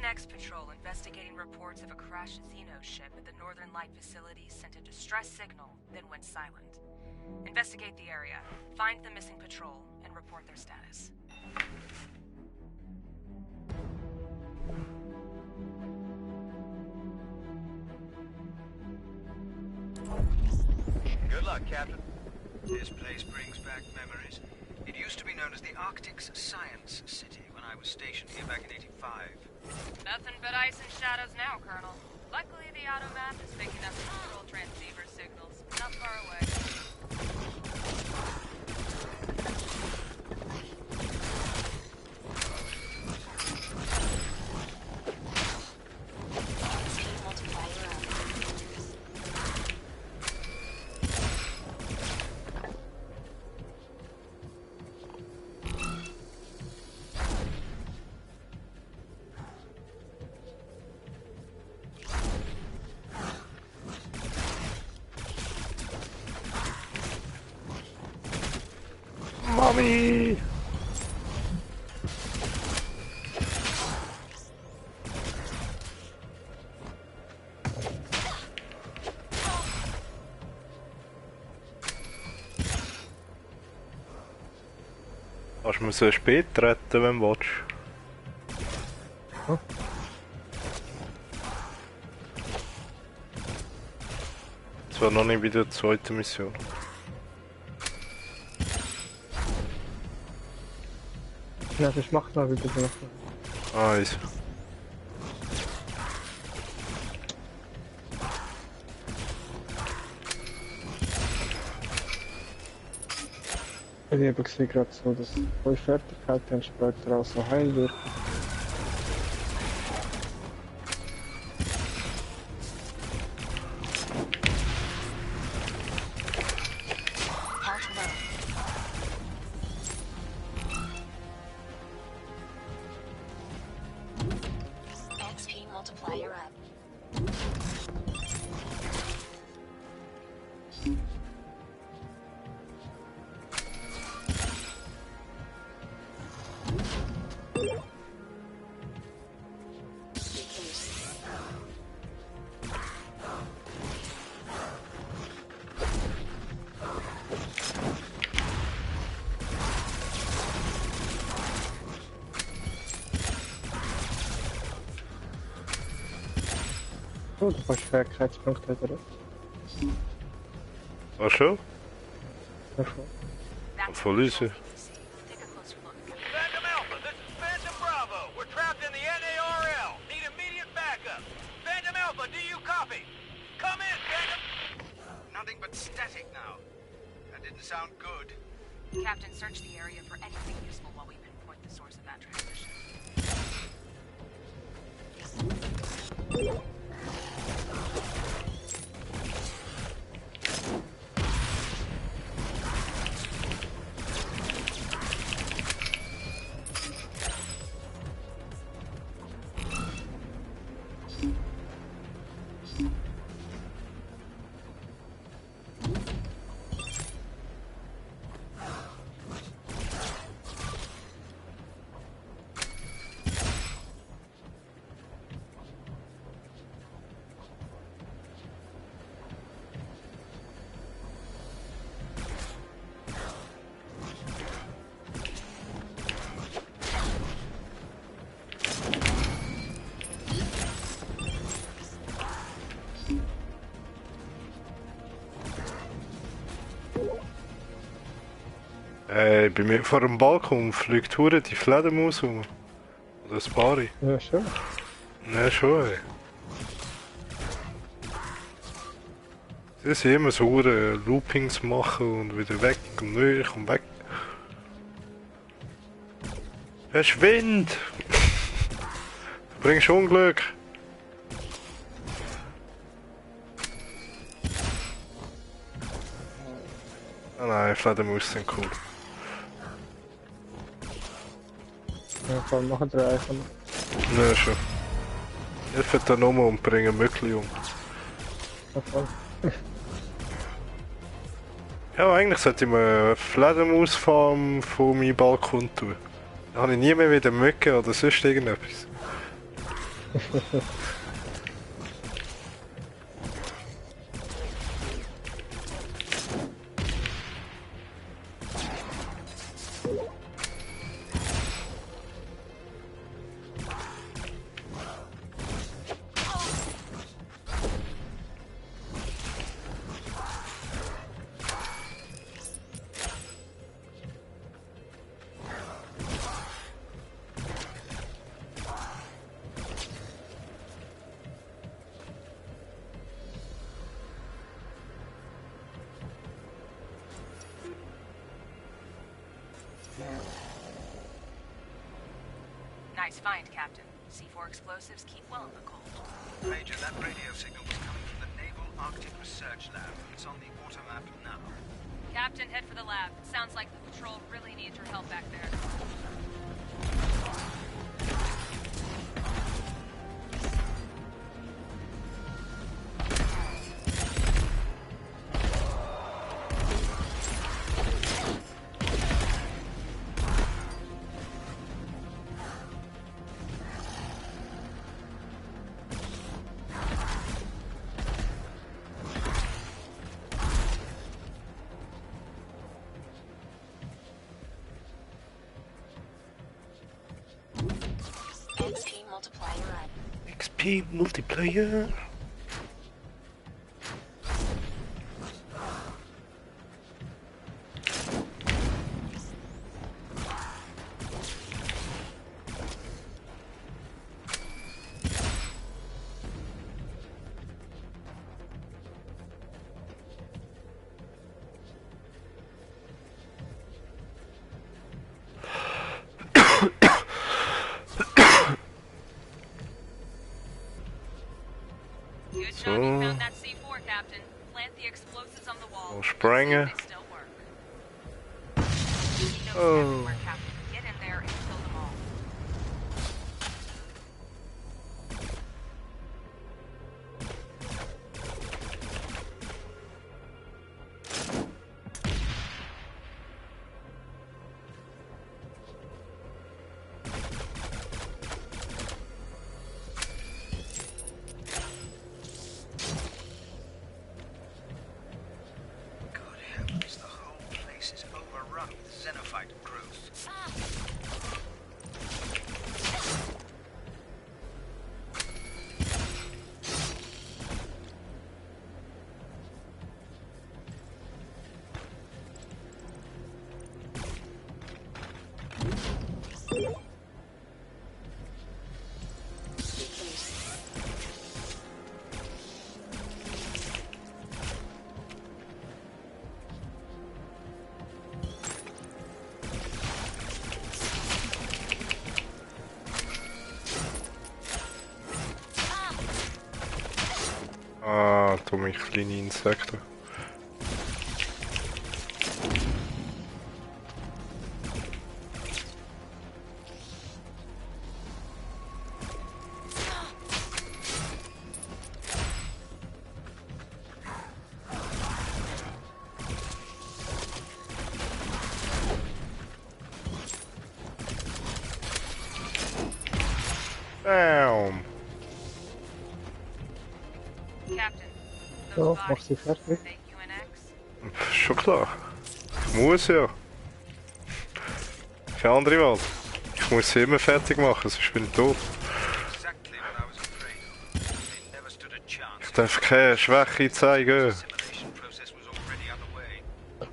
UNX patrol investigating reports of a crashed Xeno ship at the Northern Light facility sent a distress signal, then went silent. Investigate the area, find the missing patrol, and report their status. Good luck, Captain. This place brings back memories. It used to be known as the Arctic's Science City when I was stationed here back in '85. Nothing but ice and shadows now, Colonel. Luckily, the auto map is picking up control transceiver signals. Not far away. Mommy! Kannst du mir so spät retten, wenn du willst? Hm? Das war noch nicht wieder die zweite Mission. Ja, das macht mal bitte noch. Ah, ist. Ich habe gesehen gerade so, dass eure Fertigkeit dann später auch so heil wird. Oh, du kannst Fähigkeitspunkte oder? Ach schon? Ja, schon. Voll easy. Phantom Alpha, this is Phantom Bravo. We're trapped in the NARL. Need immediate backup. Phantom Alpha, do you copy? Come in, Phantom. Nothing but static now. That didn't sound good. Captain, search the area for anything useful while we pinpoint the source of that transmission. Bei mir vor dem Balkon fliegt hure die Fledermaus rum. Oder das Bari. Ja, schon. Ja, schon, ey. Sie sind immer so hure Loopings machen und wieder weg und neu und weg. Verschwind! Du bringst Unglück! Ah nein, Fledermaus sind cool. Ja, vor allem machen wir einfach noch. Ja, schon. Hilfe dann um und bringen Möckli um. Ja, voll. Ja, eigentlich sollte ich mir eine Fledermausfarm von meinem Balkon tun. Da habe ich nie mehr wieder Mücken oder sonst irgendetwas. Nice find, Captain. C4 explosives keep well in the cold. Major, that radio signal was coming from the Naval Arctic Research Lab. It's on the automap now. Captain, head for the lab. It sounds like the patrol really needs your help back there. XP multiplier up. XP multiplayer. Good job you found that C4, Captain. Plant the explosives on the wall. We'll springen. They still work. Casinos Oh. everywhere, Captain. Get in there and kill them all. Good heavens, the whole place is overrun with xenophyte growth. Ah, dumme kleine Insekten. Bam! Captain, So, those mach bodies, sie fertig. are they UNX? Pff, schon klar. Ich muss ja. Keine andere Wahl. Ich muss sie immer fertig machen, sonst bin ich tot. Exactly what I was afraid of. They never stood a chance. Ich darf keine Schwäche zeigen. Assimilation process was already underway.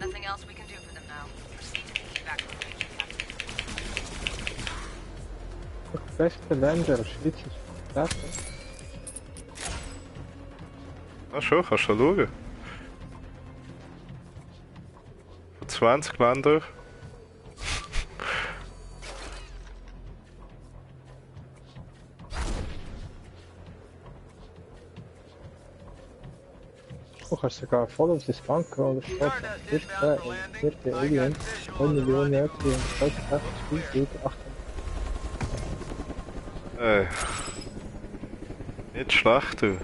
Nothing else we can do for them now. Proceed to the evacuation, Captain. Die besten Länder, Schweiz ist vertreten. Ah schon, kannst du schauen. Von 20 Ländern. Du kannst sogar voll auf das Bank oder vierte Alien, 1 Million Nöte und 280 Spielzüge, 800. Nicht schlecht, du.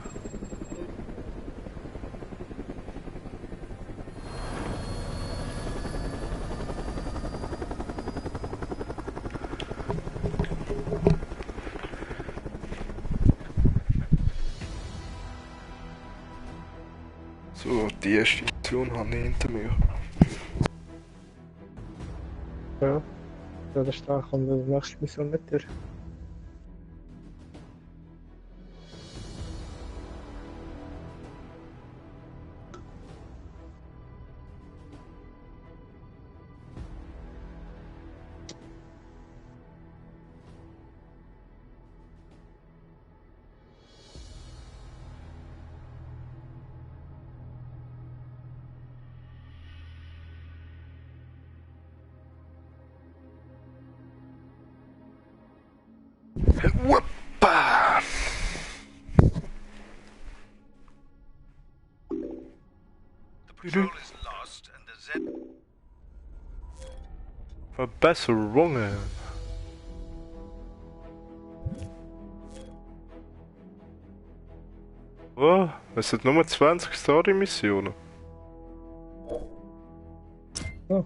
die erste Mission habe ich hinter mir. Ja. Ja, der Stark kommt in der nächsten Mission mit dir. Wuppa! The patrol is lost and the Z... Verbesserungen. Oh, es sind nur 20 Story-Missionen. Oh,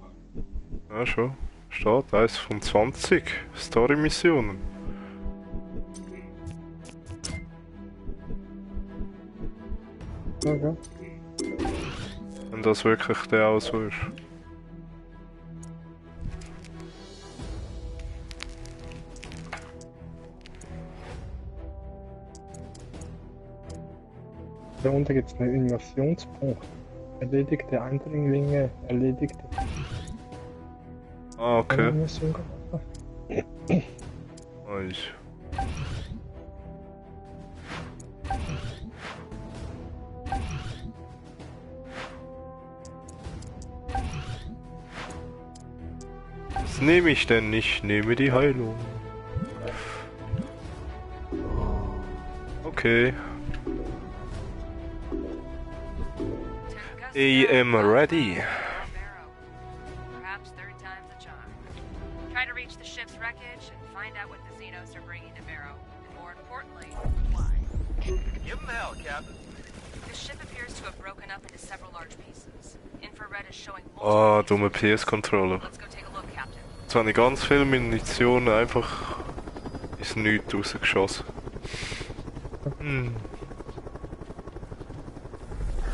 Ja, schon. Steht 1 von 20 Story-Missionen. okay. Wenn das wirklich der auch so ist. Da unten gibt es einen Invasionspunkt. Erledigte Eindringlinge, erledigte Ah, okay. Mission. Nice. Was nehme ich denn nicht? Ich nehme die Heilung. Okay. I am ready. Perhaps 30 times the charm. Try to reach the ship's wreckage and find out what the Xenos are bringing to Barrow, and more importantly, why. Give him hell, Captain. The ship appears to have broken up into several large pieces. Infrared is showing Ah, multiple dumme pieces. PS-Controller. Let's go take a look, Captain. Jetzt habe ich ganz viele Munition einfach ins Nichts rausgeschossen.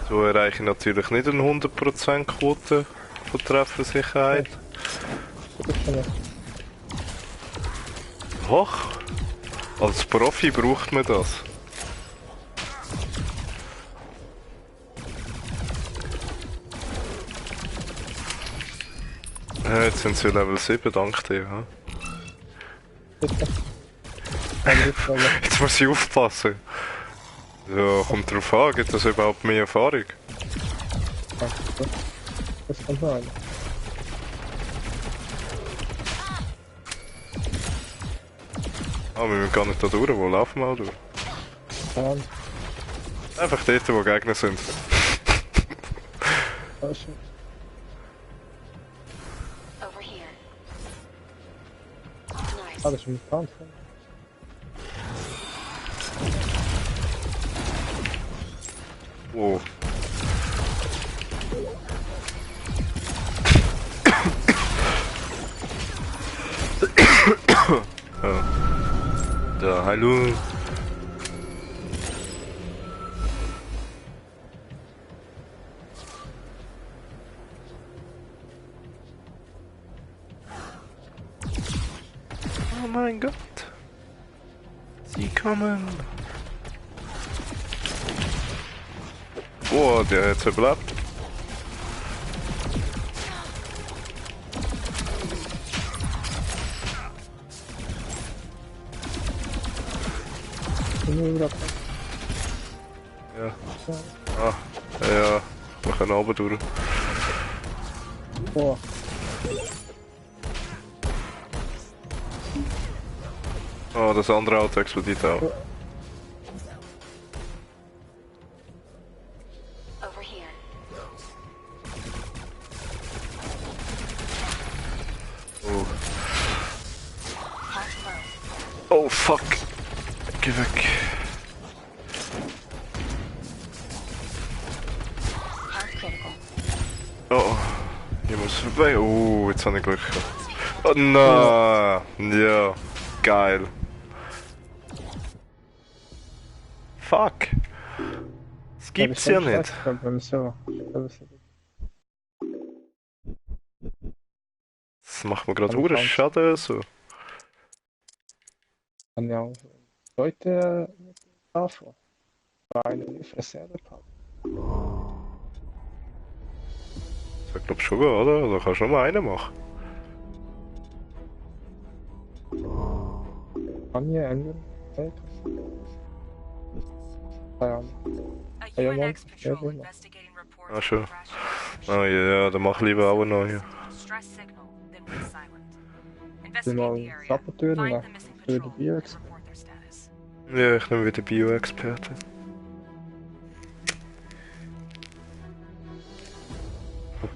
So erreiche ich natürlich nicht eine 100% Quote von Treffersicherheit. Das ist schon Hoch! Als Profi braucht man das. Ja, jetzt sind sie Level 7, dank dir. Ja. Jetzt muss ich aufpassen. Ja, kommt drauf an, gibt das überhaupt mehr Erfahrung? Das kommt noch einer. Ah, wir müssen gar nicht da durch, wo laufen wir auch durch? Ja, Einfach dort, wo Gegner sind. das ist Over here. Nice. alles im Kampf. Oh. Ja. Da, hallo. Oh mein Gott. Sie kommen. Boah, der hat jetzt überlebt. Ja. Ah, ja. Wir können runter durch. Boah, Ah, das andere Auto explodiert auch. Over here. Oh. Hot low. Oh fuck. Geh weg. Hot critical. Oh. Hier muss vorbei. Oh, jetzt habe ich Glück gehabt. Oh nein. Ja. Geil. Fuck. Das gibt's ja nicht. So. Das macht mir gerade hure Schaden so. Kann ja auch Leute anfangen. Eine Reserve haben. Ich glaub schon, oder? Da kannst du noch mal einen machen. Kann ich ändern? Ja. A UNX patrol investigating reports Ah, of schon. a crash in Ah ja, dann mach lieber auch noch hier. distress signal, then went silent. Bin Investigate mal the area, Saboteur find nach the missing für patrol, die Bio and report their status. Ja, ich nehme wieder Bio-Experte.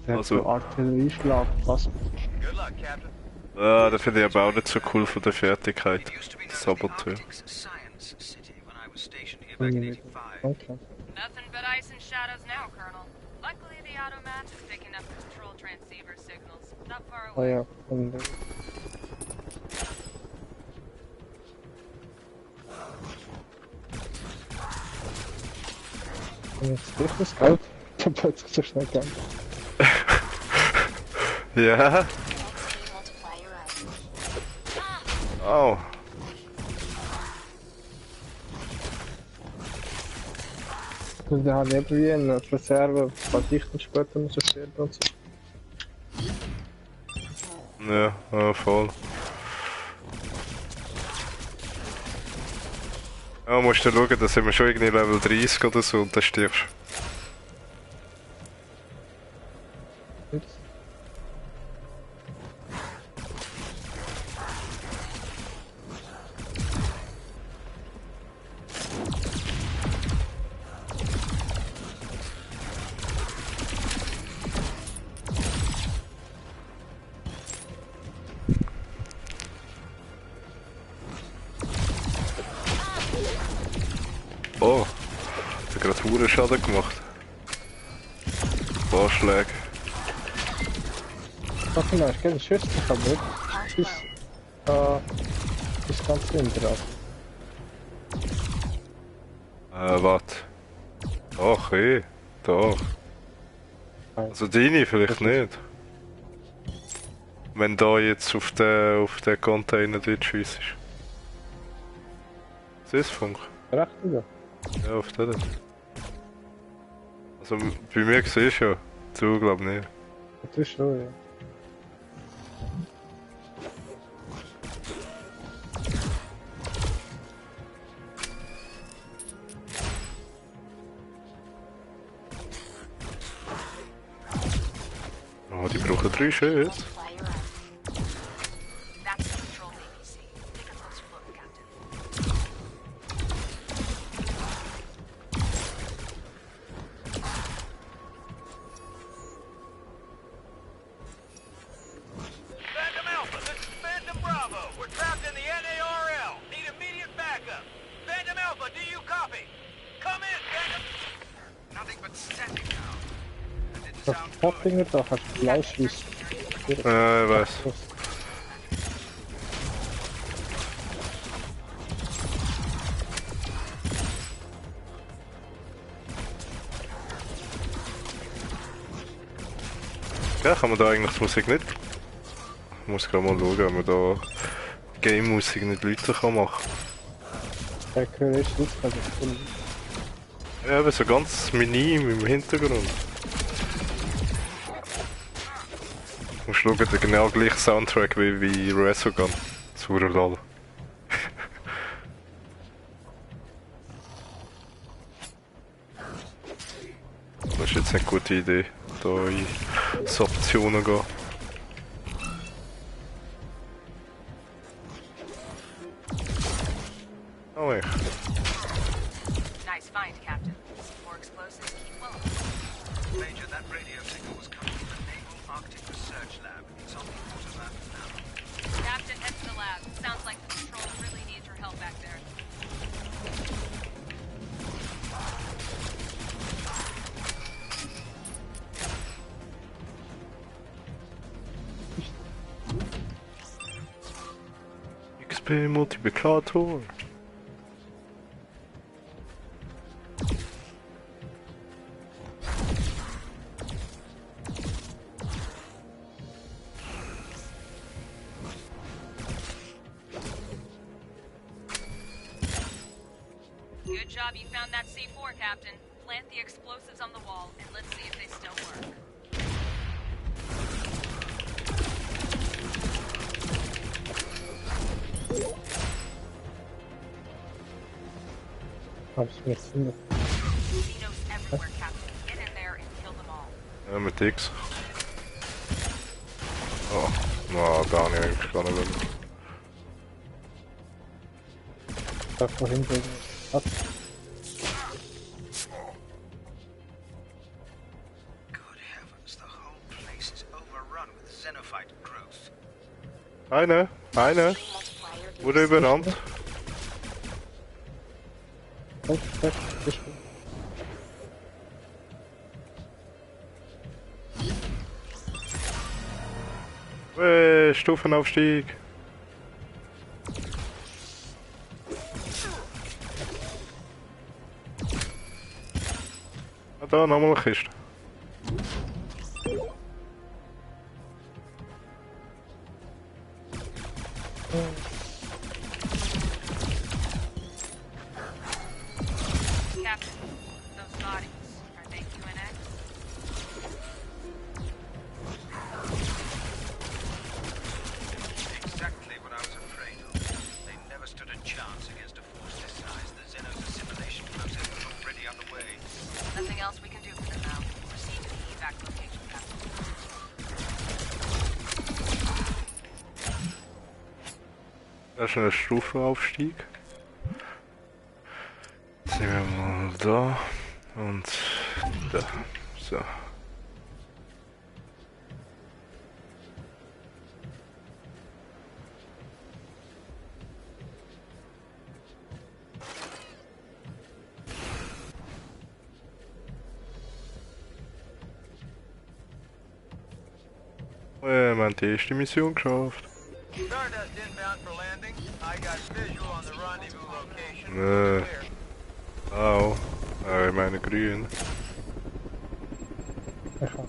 Der Also- so Artillerieschlag, was? Good luck, Captain. Ah, das finde ich aber auch nicht so cool von der Fertigkeit. It used to be known as the Saboteur. Arctic's Science City when I was stationed here back in 85. Okay. Nothing but ice and shadows now, Colonel. Luckily, the automat is picking up control transceiver signals. Not far Ah away. ja, und jetzt richtig Geld. Da plötzlich so schnell gehen. Ja, Velocity multiplier up. oh. Und wir haben irgendwie eine Reserve, was ich dann später muss sterben und so. Ja, voll. Ja, musst du schauen, da sind wir schon irgendwie Level 30 oder so und dann stirbst Ups. Oh, hat gerade hure Schaden gemacht. Vorschläge. Ach genau, ich kenne Schüsse, aber nicht bis ganz hinten drauf. Warte. Ach, doch. Also deine vielleicht nicht. Wenn da jetzt auf den Container dort schiessest. Siehst du Funk? Recht oder? Ja, auf den. Also bei mir siehst du ja. Du glaub nicht. Das ist schon, ja. Oh, die brauchen 3 Schüsse. Multiplier up. That's the patrol APC. Take a closer look, Captain. Phantom Alpha, this is Phantom Bravo. We're trapped in the NARL. Need immediate backup. Phantom Alpha, do you copy? Come in, Phantom. Nothing but static now. That didn't Das sound good. Poppinger da kannst du blau schiessen. Ich weiß. Ja, kann man da eigentlich die Musik nicht? Ich muss gerade mal schauen, ob man da Game-Musik nicht lauter kann machen. Der Köder ist gut, also cool. Ja, aber so ganz minim im Hintergrund. Du musst schauen, der genau gleiche Soundtrack wie Resogun. Sauer lol. Das ist jetzt eine gute Idee, da in so Optionen gehen. Oh, echt? Nice find, Captain. More explosives keep flowing. Major, that radio signal was coming from the Naval Arctic Research Lab. It's on the automap now. Captain, head to the lab. Sounds like the patrol really needs your help back there. XP Multiplikator. job you found that C4, Captain. Plant the explosives on the wall, and let's see if they still work. Hab's mir gefunden. Xenos everywhere, Captain. Get in there and kill them all. Ja, mit X. Oh, na, gar nicht, eigentlich gar nicht wirklich. Da vorhin so was. Good heavens, the whole place is overrun with xenophyte growth. Eine, Multiplier wurde überrannt. Das, das. Stufenaufstieg. Ah, da, nochmal eine Kiste. Captain, those bodies, are they QNX? Exactly what I was afraid of. They never stood a chance against a force this size. The Xenos assimilation process was already underway. Nothing else we can do for them now. Proceed to the evac location, Captain. Das ist ein Stufenaufstieg. Jetzt nehmen wir mal da und da. So. Wir haben die erste Mission geschafft. Stardust inbound for landing. I got visual on the rendezvous location. Nee. Clear. Au. Ich meine grün. Ich hab